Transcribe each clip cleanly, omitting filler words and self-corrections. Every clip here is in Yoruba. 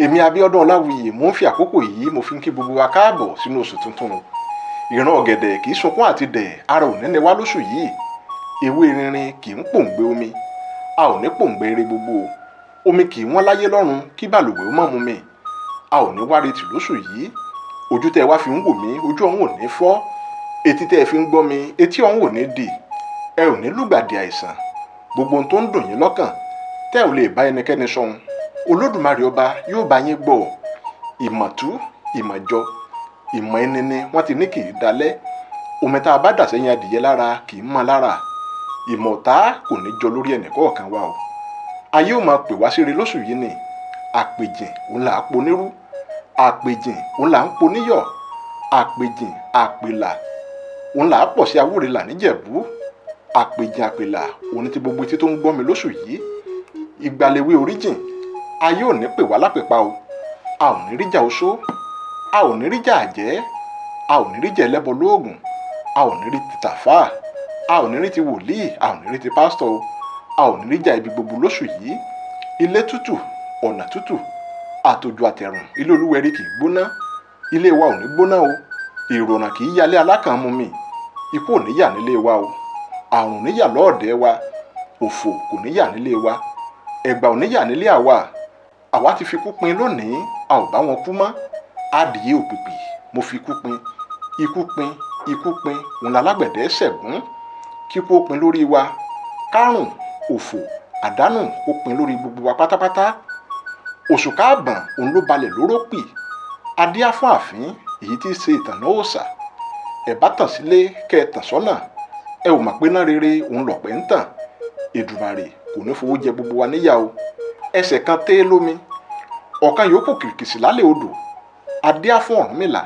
Èmi Abíọ́dún Ọláwuyì mò ń fi àkókò yìí mo fi ń kí gbogbo wa káàbọ̀ sínú oṣù tuntun. Ìran ọ̀gẹ̀dẹ̀ kì í sunkún àti dẹ̀, ara ò ní ní wá lóṣù yìí. Ewé rinrin kì í pòǹgbẹ omi, a ò ní pòǹgbẹ eré gbogbo. Omi kì í wọ́n láyé lọ́run kí bàlùwẹ̀ ó mọ̀ mú mi. A ò ní wá retí lóṣù yìí. Ojú tẹ́ ẹ wá fi ń wò mí, ojú ọ̀hún ò ní fọ́. Etí tẹ́ ẹ fi ń gbọ́ mi, etí ọ̀hún ò ní dì. Ẹ ò ní lùgbàdì àìsàn. Gbogbo ohun tó ń dùn yín lọ́kàn tẹ́ ò lè bá ẹnikẹ́ni sọ̀hún, Olódùmarè ọba yóò bá yín gbọ́. Ìmọ̀tú, ìmọ̀jọ, ìmọ̀ ẹni ni wọ́n ti ní kì í dalẹ̀. Omi tá a bá dà sẹ́yìn adìyẹ lára kì í mọ́ lára. Ìmọ̀ ọ̀tá kò ní jọ lórí ẹnì kọ̀ọ̀kan wa o. Ayé ò máa pè wá síre lóṣù yìí ni. Àpèjìn òun là á ponírú, àpèjìn òun là ń poníyọ̀, àpèjìn àpèlà òun là á pọ̀ sí awúrelà níjẹ̀bú. Àpèjìn àpèlà òun ni ti gbogbo etí tó ń gbọ́ mi lóṣù yìí. Ìgbàlewé oríjìn, ayé ò ní pè wá lápèpa o. A ò ní ríjà oṣó, a ò ní ríjà àjẹ́, a ò ní ríjà ẹlẹ́bọ lóògùn, a ò ní rí ti tàfáà, a ò ní rí ti wòlíì, a ò ní rí ti pásítọ̀ o. A ò ní ríjà ibi gbogbo lóṣù yìí. Ilé tútù, ọ̀nà tútù, àtòjò àtẹ̀rùn, ilé olúwẹ̀rí kì í gbóná. Ilé wa ò ní gbóná o. Ìrònà kì í yalé alákànmú mi. Ikú ò ní yà nílé wa o. Àrùn ò ní yà lọ́ọ̀dẹ̀ wa. Òfò kò ní yà nílé wa. Ẹ̀gbà ò ní yà nílé àwa. Àwa ti fi kú pin lónìí, a ò bá wọn kú mọ́. Adìyẹ òpìpì, mo fi kú pin. Ikú pin, ikú pin, òun lálágbẹ̀dẹ ṣẹ̀gún. Kíkú ó pin lórí wa. Kárùn, òfò, àdánù ó pin lórí gbogbo wa pátápátá. Òṣùká àbọ̀n òun ló balẹ̀ lóró pì. Adíá fún àfín, èyí tí í ṣe ìtànná òòṣà. Ẹ bá tàn sílé kẹ́ ẹ tàn sọ́nà. Ẹ ò mọ̀ pé ná rere òun lọ̀pẹ́ ń tàn. Èdùmàrè kò ní fowó jẹ gbogbo wa níyà o. Ẹsẹ̀ kan té lómi, ọ̀kan yòókù kìrìkìsì lálẹ́ odò. Adíá fún Ọ̀rúnmìlà,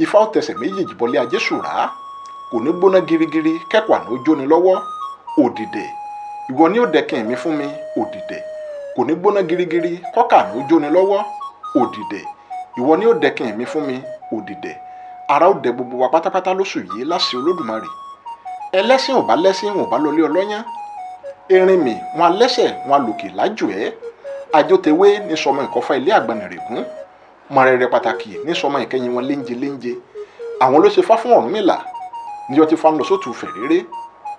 Ifá ó tẹsẹ̀ méjèèjì bọlé ajé ṣùrá. Kò ní gbóná girigiri kẹ́kọ̀ọ́ àná ó jóni lọ́wọ́. Òdìdẹ̀, ìwọ ni ó dẹkin mi fún mi. Òdìdẹ̀, kò ní gbóná girigiri kọ́kà àná ó jóni lọ́wọ́. Òdìdẹ̀, ìwọ ni ó dẹkin mi fún mi. Òdìdẹ̀, ara ó dẹ gbogbo wa pátápátá lóṣù yìí láṣẹ Olódùmarè. Ẹlẹ́sìn ò bá lẹ́sìn ò bá lọlé ọlọ́yán. Erin mi wọn alẹ́sẹ̀ wọn alòkè lájò ẹ́. Àjọtẹ̀wé ní sọmọ ìkọfà ilé àgbọnnìrègún. Mọ̀rẹ̀rẹ̀ pàtàkì ní sọmọ ìkẹyìn wọn léńje léńje. Àwọn ló ṣe fá fún Ọ̀rúnmìlà níjọ́ tí fá ń lọ sótù fẹ̀rẹ́rẹ́.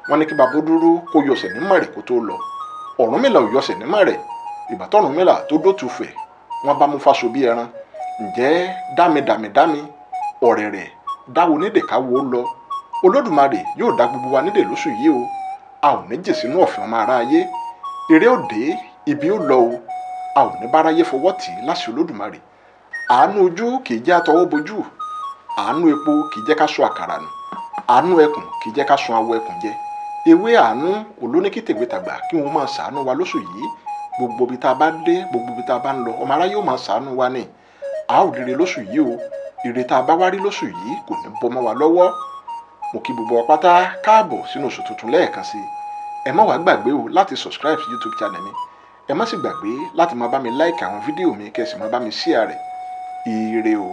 Wọ́n ní kí bàbá dúró kó yọsẹ̀ ní mọ̀rẹ̀ kó tó lọ. Ọ̀rúnmìlà ò yọsẹ̀ ní mọ̀rẹ̀. Ìgbà tọ̀rúnmìlà tó dótù fẹ̀, wọ́n bá mú fáṣọ bí ẹran. Ǹjẹ́ dámi dámi dámi, ọ̀rẹ̀rẹ̀ dáwo nídè káwo ó lọ. Olódùmarè yóò dá gbogbo wa nídè lóṣù yìí o. A ò ní jì sínú ọ̀fìn ọmọ aráyé. Eré ò dé, ibi ó lọ o. A ò ní báráyé fọwọ́ tì í láṣẹ Olódùmarè. Àánú ojú kì í jẹ́ àtọwọ́ bojú. Àánú epo kì í jẹ́ ká sọ àkàrà nù. Àánú ẹkùn kì í jẹ́ ká sun awọ ẹkùn jẹ. Ewé àánú olóníkítègbè tàgbà kí wọ́n máa ṣàánú wa lóṣù yìí. Gbogbo ibi tá a bá dé, gbogbo ibi tá a bá ń lọ, ọmọ aráyé ó máa ṣàánú wa ni. A ó ríre lóṣù yìí o. Ire tá a bá wá rí lóṣù yìí kò ní bọ́ mọ́ wa lọ́wọ́. Mo kí gbogbo wa pátá káàbọ̀ sínú oṣù tuntun lẹ́ẹ̀kan sí i. Ẹ má wàá gbàgbé o láti subscribe sí YouTube channel mi. Ẹ má sì gbàgbé láti máa bá mi like àwọn fídíò mi kẹ́ ẹ sì máa bá mi share rẹ̀. Ire o.